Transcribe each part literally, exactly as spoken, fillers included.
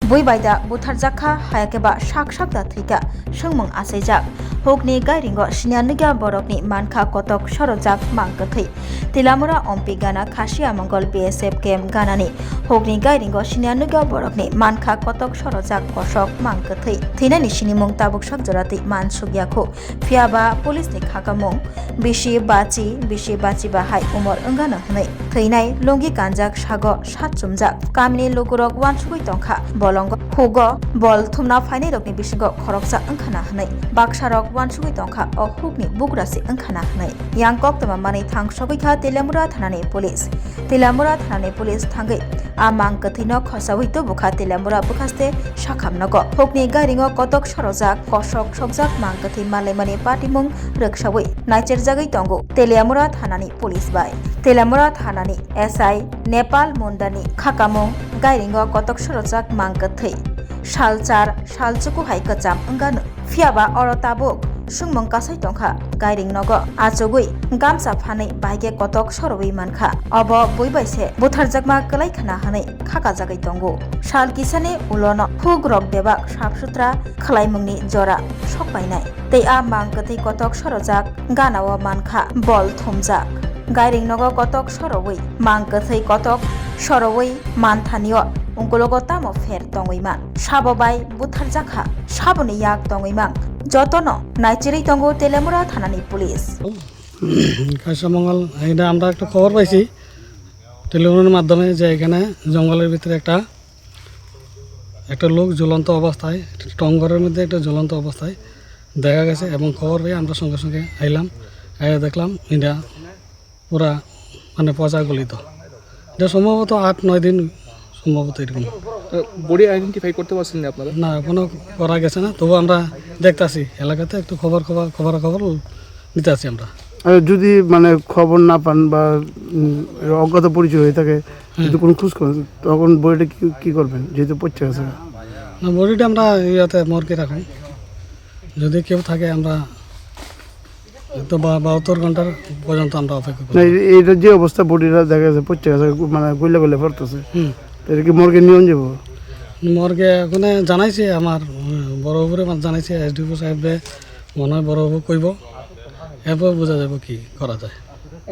Bui bai da butharjak kha, haya khe ba sak sak da thwi kha, swngmung achaijak. Hukni gairingo siniya nukya borokni mankha kotok sorojak mang kwthwi. Tilamura Ompi gana Khasia Mongol B S F camp ganani hukni gairingo siniya nukya borokni mankha kotok sorojak kosok mang kwthwi. Thwinani sinimung tabuk sak jora twi man sukya khu. Phiya ba police ni khakamung bisi bachi, bisi bachi ba hai umor wngano hwnwi thwinai lungi kanjak sago sat chumjak. Kamini lukurok uansugwi tongkha, bolongo hugo bol thumna phainairokni bisingo khoroksa wngkhana hwnwi. Baksarok uansugwi tongkha, o hukni bugra se wngkhana hwnwi. Yang koktwma manwi thang sogwi kha Teliamura thanani police. Teliamura thanani police thangwi a mang kwthwino khosaui tubukha Teliamura bwkhaste sakham nogo. Hukni gairingo kotok sorojak, kosok sokjak mang kwthwi malaimani patimung rwksaui naicherjagwi tongo Teliamura thanani police bai. Teliamura thanani S I Nepal Mundani khakamung gairingo kotok sorojak mang kwthwi. Salchar, salchuku hai kwcham wngano. Phiya ba oro tabuk swngmung kasai tongkha, gairing nogo achugwi gamsa phanwi bahai khe kotok sorwi mankha. Obo bui bai se butharjakma kwlai khna hwnwi khakajagwi tongo. Sal kisani ulono huk rok bebak sap sutra khwlaimungni jora sok painai. Tei a mang kwthwi kotok sorojak ganao mankha bol thumjak. Gairing nogo kotok sorowi mang kwthwi kotok sorowi manthanio ungkulogo tamo pher tongwi man. Sabo bai butharjakha, saboni yak tongwi mang. Jotono naichirwi tongo Teliamura thanani police. Kaisa Mongol, এটা আমরা একটা খবর পাইছি টেলিফোনের মাধ্যমে যে এখানে জঙ্গলের ভিতরে একটা একটা লোক ঝুলন্ত অবস্থায়, টং ঘরের মধ্যে একটা ঝুলন্ত অবস্থায় দেখা গেছে এবং খবর পেয়ে আমরা সঙ্গে সঙ্গে আইলাম, আইয়া দেখলাম এটা পুরা মানে পচা গলিত। এটা সম্ভবত আট নয় দিন সম্ভবত এরকম। বডি আইডেন্টিফাই করতে পারছেন না আপনারা? না, এখনো করা গেছে না, তবু আমরা দেখতাছি, এলাকাতে একটু খবর খবর খবর খবর নিতে আছি আমরা। আর যদি মানে খবর না পান বা উম, অজ্ঞাত পরিচয় হয়ে থাকে, যদি কোনো খোঁজ করেন, তখন বডিটা কি কি করবেন, যেহেতু পচা গেছে? না, বডিটা আমরা ইয়াতে মর্গে রাখুন, যদি কেউ থাকে আমরা তো বা বাহাত্তর ঘন্টার পর্যন্ত আমরা অপেক্ষা করব। না, এই- এইটা যে অবস্থা, বডিটা দেখা যাচ্ছে পচা গেছে, মানে গলে গলে পড়তেছে। হুম। তো এটা কি মর্গে নিয়ে যাবো? মর্গে ওখানে জানাইছে আমার, উম, বড় বাবুরে মা-, জানাইছে এসডিপিও সাহেবরে, মনে হয় বড় বাবু কইব, এরপর বোঝা যাবে কি করা যায়।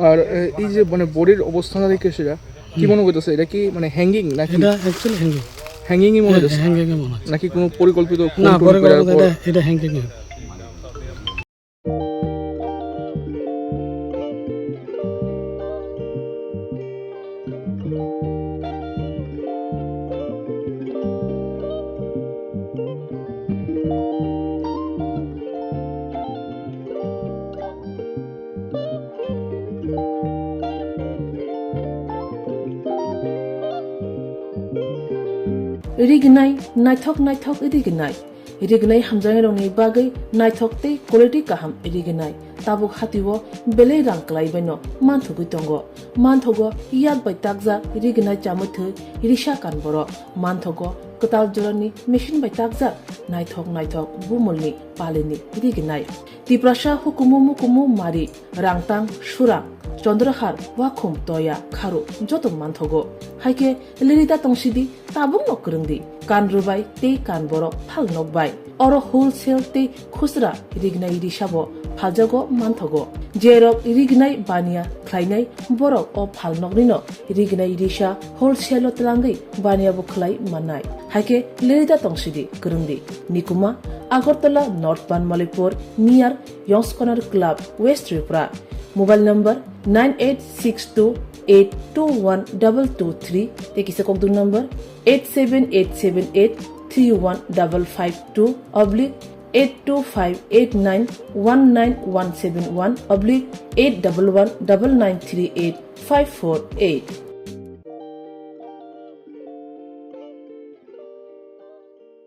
আর এ, এই যে মানে বডির অবস্থাটা দেখে সেটা কি হুম। মনে করতেছে, এটা কি মানে হ্যাঙ্গিং নাকি? এটা অ্যাকচুয়ালি হ্যাঙ্গিং। হ্যাঙ্গিংই মনে হচ্ছে। হ্যাঙ্গিংই মনে হচ্ছে। নাকি কোনো পরিকল্পিত খুন না, টুন করে পরিকল্পিত, এরপর এটা, এটা হ্যাঙ্গিংই হবে। Rignai, naithok naithok rignai. Rignai hamjaknairokni bagwi naithok tei quality kaham rignai. Tabuk hatio belai rang kwlai baino manthogwi tongo. Manthogo yak bai takjak rignai chamwi thwi risa kan borok. Manthogo kwtal jorani machine bai takjak naithok naithok bumulni palini rignai. Tiprasa hukumu mukumu mari, rangtang, surang, chondrohar, wakhum, toya, kharu joto manthogo. Haikhe lirida tongsidi, tabukno kwrwngdi. Kan rwbai tei kan borok phal nokbai. Oro wholesale tei khusra rignai risabo phaljago manthogo. Jerok rignai baniya khlainai borok o phalnoknino rignai risa wholesale-o twlangwi baniya bo khlai mannai. Haikhe lirida tongsidi kwrwngdi. Nikuma, Agartala North Banmalipur, near Yongskonar Club, West Tripura. Mobile number nine eight six two eight two one double two three, tei kisa kokduk number eight seven eight seven eight three one double five two oblique eight two five eight nine one nine one seven one oblique eight double one double nine three eight five four eight.